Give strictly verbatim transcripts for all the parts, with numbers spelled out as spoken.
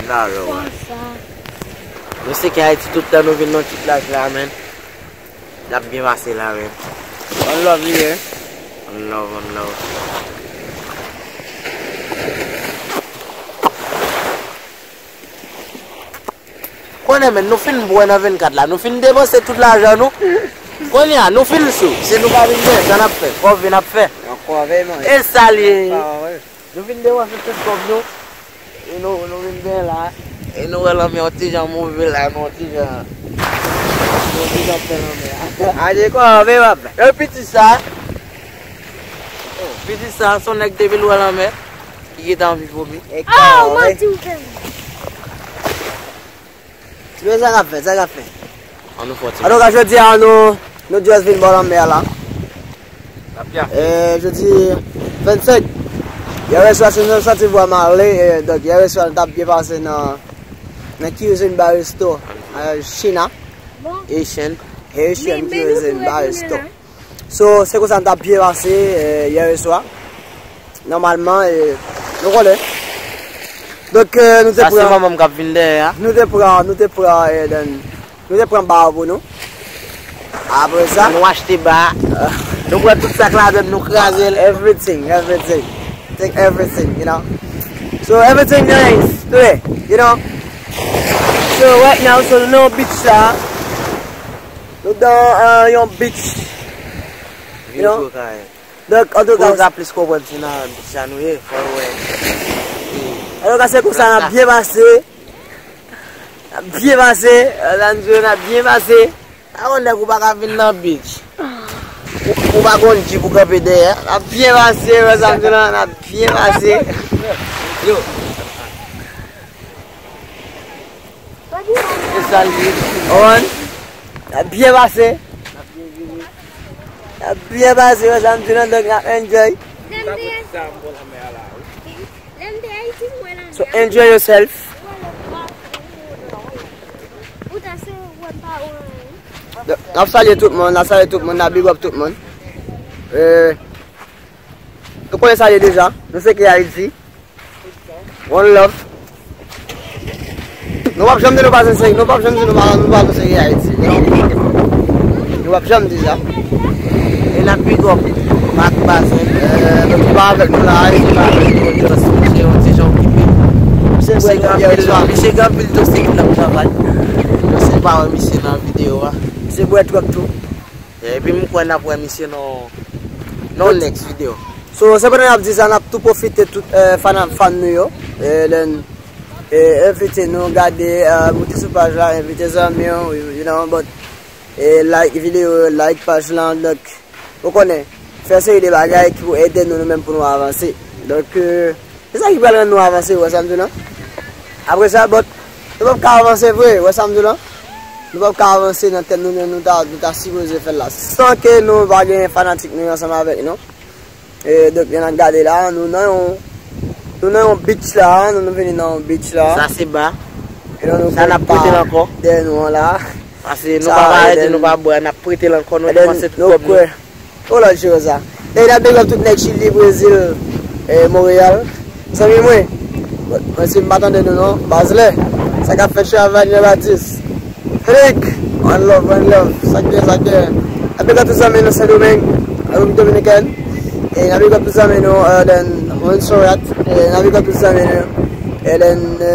Sa, yo. Konsa. Nou se ki Ayiti tout tan nou vin nan ti plaj la, menn. N ap byen pase la, menn. One love, li ye. One love, one love. Konnen, menn, nou fin bwè nan vennkat la. Nou fin depanse tout lajan nou. Kounye a, nou fin sou. Si nou pa vin byen, sa n ap fè? Kòve n ap fè. Yon kòve, man. E sa l ye. Pawòl. Nou vin depanse tout kòb nou. E nou, nou vin byen la. E nou wè lanmè yon ti jan move la, nou yon ti jan, nou yon ti jan plen lanmè a. Aje kòve, papa. E piti sa. Oh, piti sa, se yon nèg te vin wè lanmè. Ki gentan anvi vomi. E kòve. Ti mesye, sa k ap fèt, sa k ap fèt? An nou fò ti. Antouka, jodi a, nou, nou just vin bò lanmè a la. N ap byen. E, jodi vennsenk. Yè swa, si nou santi vwa m ale, e, donk, yè swa, nou t ap byen pase nan, nan Cuisine Baristo, e, China. Haitian. Haitian Cuisine Baristo. So, se konsa n t ap byen pase, e, yè swa. Nòmalman, e, nou konnen. Donk, e, nou te pran. Sa se manman m k ap vin dèyè a. Nou te pran, nou te pran, e, dan, nou te pran ba pou nou. Apre sa. Nou achte ba. Nou pran tout sa k ladan, nou kraze l. Everything, everything. Take everything, you know. So, everything nice today, you know. So, right now, so, nou nan yon beach la. Nou dan, e, yon beach. You know? Donk, antouka, pou ka plis konprann se nan beach la nou ye, fò w wè. Antouka, se konsa n ap byen pase. N ap byen pase. E, sa n di w, n ap byen pase. Pa konn nèg ou pa ka vin nan beach. Ou, ou pa konn jip ou kanpe dèyè. N ap byen pase, wè sa m di w la, n ap byen pase. Yo. E sa l ye. N ap byen pase. N ap byen pase, wè sa m di w la, donk n ap enjoy. So enjoy yourself. N ap salye tout moun, n ap salye tout moun, n ap big up tout moun. E, nou konnen sa ye deja, nou se ki Ayiti. One love. Nou p ap janm di nou pa se, nou p ap janm di nou pa, nou pa nou se ki Ayiti. Nou p ap janm di sa. E n ap big up Marc Bazin. E, donk, li pa avèk nou la, li pa avèk nou, just, misye yon ti jan okipe. Misye gen anpil, misye gen anpil dosye ki nan travay. Misye pa wè misye nan videyo a. Misye bwè twòp tou. Epi m kwè n ap wè misye nan, nan next video. So, se pandan n ap di sa, n ap tou pwofite tout, e, fan, fan nou yo. E, then, e, envite nou gade, e, moute sou paj la, envite zanmi w, you know, but, e, like videyo, like paj lan, donk, ou konnen, fè seri de bagay ki pou ede nou, nou menm pou nou avanse. Donk, e, Se sa ki pral rann nou avanse, ou wè sa m di w lan? Apre sa, but, nou p ap ka avanse vre, ou wè sa m di w lan? Nou p ap ka avanse nan tèt nou, nou ta, nou ta sipoze fè l la. San ke nou pa gen fanatik nou yo ansanm avèk nou. E, donk, jan n ap gade la, nou nan yon, nou nan yon beach la, nou, nou vini nan yon beach la. Sa se ba. E nou, nou sa n ap pote l ankò. Dèyè nou an la. Paske nou pa ka rete, nou pa bwè, n ap prete l ankò, nou depanse tout kòb nou. Oh Lord Jewova. E n ap big up tout nèg Chili, Brezil, e, Montréal. Zanmi mwen. Mwen si m pa tande nou non. Bazlè. Sa k ap fèt Chavannes Jean Baptiste. Frederic. One love, one love. Sa k gen, sa k gen. N ap big up tout zanmi nou Sendomeng, Repiblik Dominikèn. E n ap big up tout zanmi nou, e, dan Montserrat. E n ap big up tout zanmi nou, e, dan, e,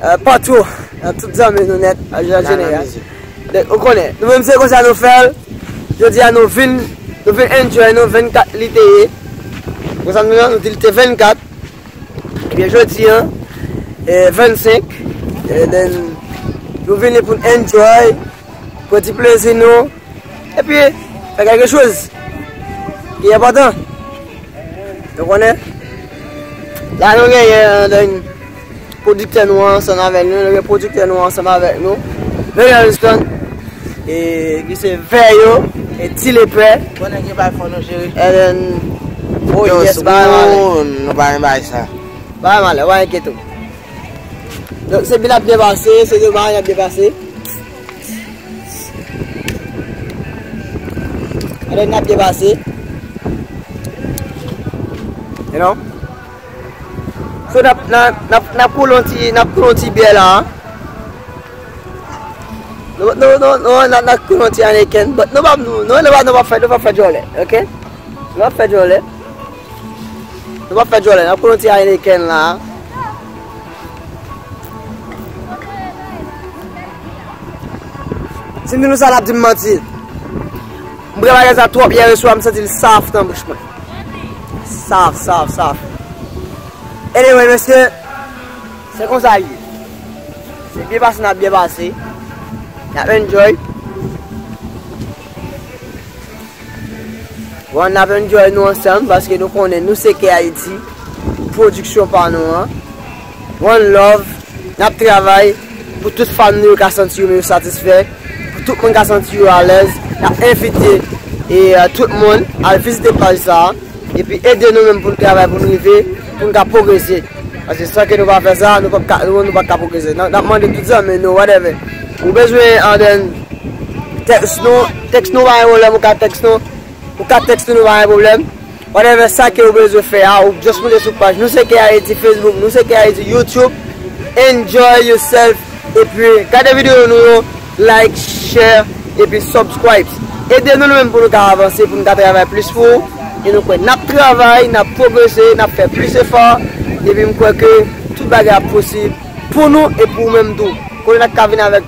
e, patou. Nan tout zanmi nou nèt, an jeneral. Donk, ou konnen, nou menm se konsa nou fè l. Jodi a nou vin, nou vin enjoy nou vennkat li te ye. Konsa nou, nou di l te vennkat. Ebyen jodi a, e, vennsenk. E, then, nou vini pou n enjoy, pran ti plezi nou. Epi, fè kèlke choz ki enpòtan. Nou konnen? La nou genyen, e, pwodiktè nou an ansanm avèk nou, nou gen pwodiktè nou an ansanm avèk nou. Vega Houston, e, ki se Veyo, e Ti Lepè. Konnen gen bay fò nou jere. E then, oh yes, bay malè. Nou pa gen bay sa. Bay malè, pa enkyete w. Donk, se byen ap byen pase, se de bay ap byen pase. Alò, n ap depase. You know? So, n ap, n ap, n ap, n ap koule yon ti, n ap koule yon ti byè la. Nou, nou, nou, nou, n ap, n ap koule yon ti Heineken, but nou p ap, nou, nou, nou p ap, nou p ap fè, nou p ap fè djòlè, ok? Nou p ap fè djòlè. Nou p ap fè djòlè, n ap koule yon ti Heineken la. Si m di nou sa, n ap di m manti. M bwè bagay sa twòp yè swa, m santi l saf nan bouch mwen. Saf, saf, saf. Anyway, mesye, se konsa l ye. Se byen pase, n ap byen pase. N ap enjoy. Bon, n ap enjoy nou ansanm, paske nou konnen nou se K Haiti, pwodiksyon pa nou an. One love, n ap travay pou tout fan nou yo ka santi yo men yo satisfè, pou tout moun ka santi yo alèz. N ap envite e, eh, tout moun al vizite paj sa a, epi ede nou menm pou n travay, pou n rive, pou n ka pwogrese. Paske san ke nou pa fè sa, nou p ap ka, nou, nou p ap ka pwogrese. N ap, n ap mande tout zanmi nou, whatever. Ou bezwen, ah, then, tèks nou, tèks nou pa gen pwoblèm, ou ka tèks nou, ou ka tèks nou, nou pa gen pwoblèm. Whatever sa ke ou bezwen fè a, ou just moute sou paj. Nou se K Haiti Facebook, nou se K Haiti YouTube. Enjoy yourself. Epi, gade videyo nou yo, like, share, epi subscribe. Ede nou, nou menm pou nou ka avanse, pou nou ka travay plis pou ou. E nou kwè n ap travay, n ap pwogrese, n ap fè plis efò. Epi m kwè ke tout bagay ap posib pou nou e pou ou menm tou. Kote n ap ka vin avèk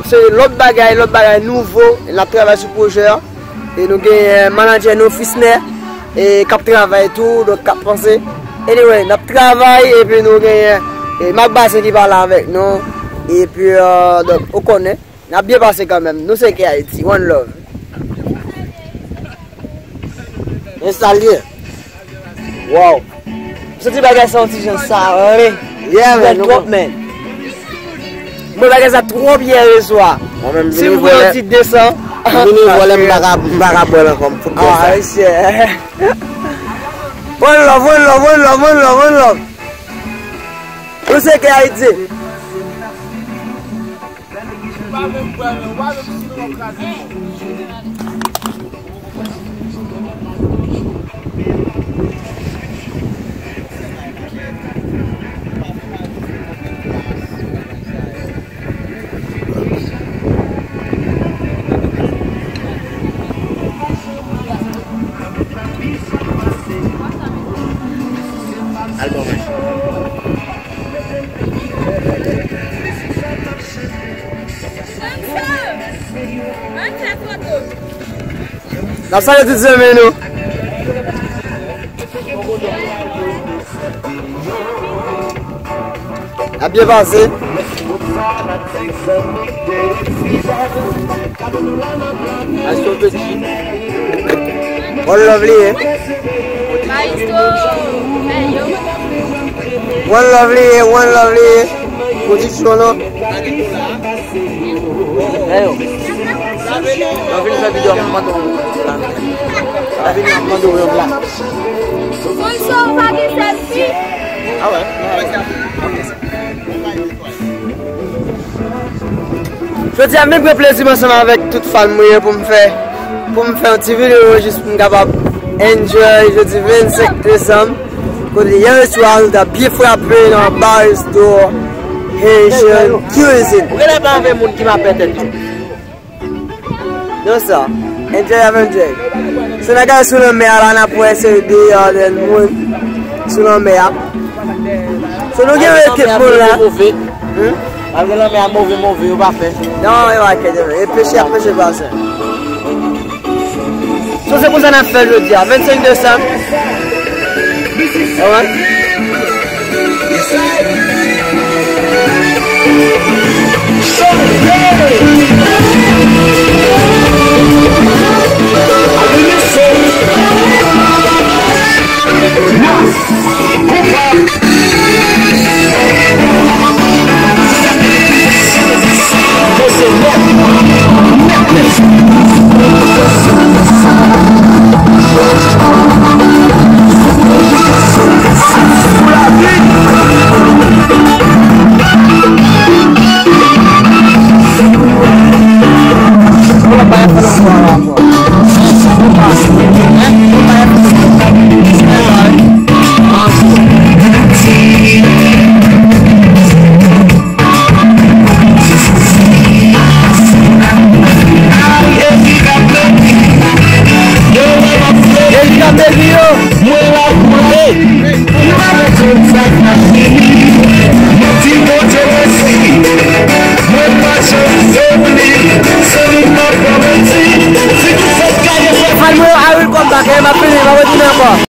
se lòt bagay, lòt bagay nouvo, e n ap travay sou pwojè a. E nou gen manadjè nou, Fisner, e k ap travay tou, donk k ap panse. Anyway, n ap travay, epi nou gen, e, Marc Bazin ki pale avèk nou. Epi, eh, donk, ou konnen, n ap byen pase kanmenm. Nou se K Haiti, one love. Men sa l ye. Wow. M santi bagay sa yon ti jan sale. Yeah, man, nou twòp, man. Mwen bagay sa twòp yè swa. Mwen menm, si m pran yon ti desan. Vini vòlè, m pa ka, m pa ka bwè l ankò, m fout bwè sa. Ah, shit. One love, one love, one love, one love, one love. Nou se K Haiti. Al bon, man. N ap salye tout zanmi nou. N ap byen pase. One love li ye. One love li ye, one love li ye. Pwodiksyon nou. Hey yo. Mwen vin fè videyo, mwen mande w. Mwen vin mande w yon plas. Sponsor, ou pa gen sèlfi? Ah wè. Jodi a, m vin pran plezi m ansanm avèk tout fan mwen yo pou m fè, pou m fè yon ti videyo jis pou m kapab enjoy jodi vennsenk desanm. Kote yè swa nou ta byen frape nan Barresto Haitian Cuisine. Ou genlè pa anvi moun ki ma pètèt yo. Non sa, enjoy ap enjoy. Se nan gade sou lanmè a la n ap wè se de, uh, de moun sou lanmè a. So nou gen yon ekip moun la. Hmm? Malgre lanmè a move, move, yo pa fè. Non, yo pa fè, e peche ap peche pase. So, se konsa n ap fè jodi a, vennsenk desanm. Alright? Sa